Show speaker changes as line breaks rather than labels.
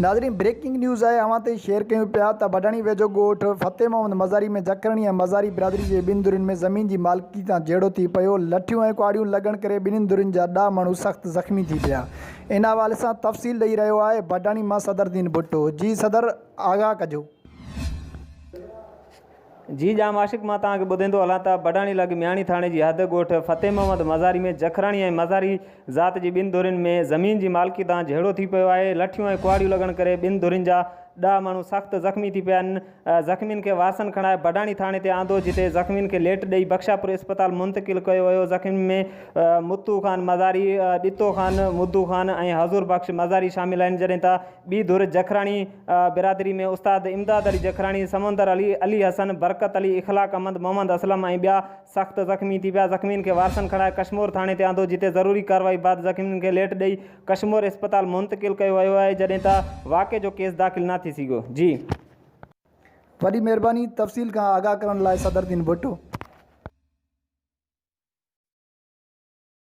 ناظرين breaking news آهي اوهان تائين شيئر ڪيون پيا ته بڊاڻي ويجهو ڳوٺ فتح محمد مزاري ۾ جکرڻي ۽ مزاري برادري جي ٻن ڌرين ۾ زمين جي مالڪي تان جهيڙو ٿي پيو لٺيون ۽ ڪهاڙيون لڳڻ ڪري ٻنهين ڌرين جا ڏهه ماڻهو سخت زخمي ٿي پيا ان حوالي سان تفصيل ڏئي رهيو آهي بڊاڻي مان صدر دين ڀٽو جي صدر آگاهه ڪجو.
جي ڄام عاشق مان توهان کي ٻڌائيندو هلان ته بڊاڻي لڳ مياڻي ٿاڻي جي حد ڳوٺ فتح محمد مزاري ۾ جکراڻي ۽ مزاري ذات جي ٻن ڌرين ۾ زمين جي مالڪي تان جهيڙو ٿي پيو آهي لٺيون ۽ ڪهاڙيون لڳڻ ڪري ٻن ڌرين جا ڏهه ماڻهو سخت زخمي ٿي پيا آهن زخمين کي وارثن کڻائي بڊاڻي ٿاڻي تي آندو جتي زخمين کي ليٽ ڏئي بخشاپور اسپتال منتقل ڪيو ويو زخمين ۾ متو خان مزاري ڏتو خان مدو خان ۽ حضور بخش مزاري شامل آهن جڏهن ته ٻي ڌر جکراڻي برادري ۾ استاد امداد علي جکراڻي، سمندر علي، علي حسن، برڪت علي، اخلاق احمد، محمد اسلم ۽ ٻيا سخت زخمي ٿي پيا، زخمين کي وارثن کڻائي ڪشمور ٿاڻي تي آندو جتي ضروري ڪارروائي بعد زخمين کي ليٽ ڏئي ڪشمور اسپتال منتقل ڪيو ويو آهي جڏهن ته واقعي جو ڪيس داخل نه ٿي سگهيو. جي.
وڏي مهرباني تفصيل کان آگاهه ڪرڻ لاء صدر دين ڀٽو.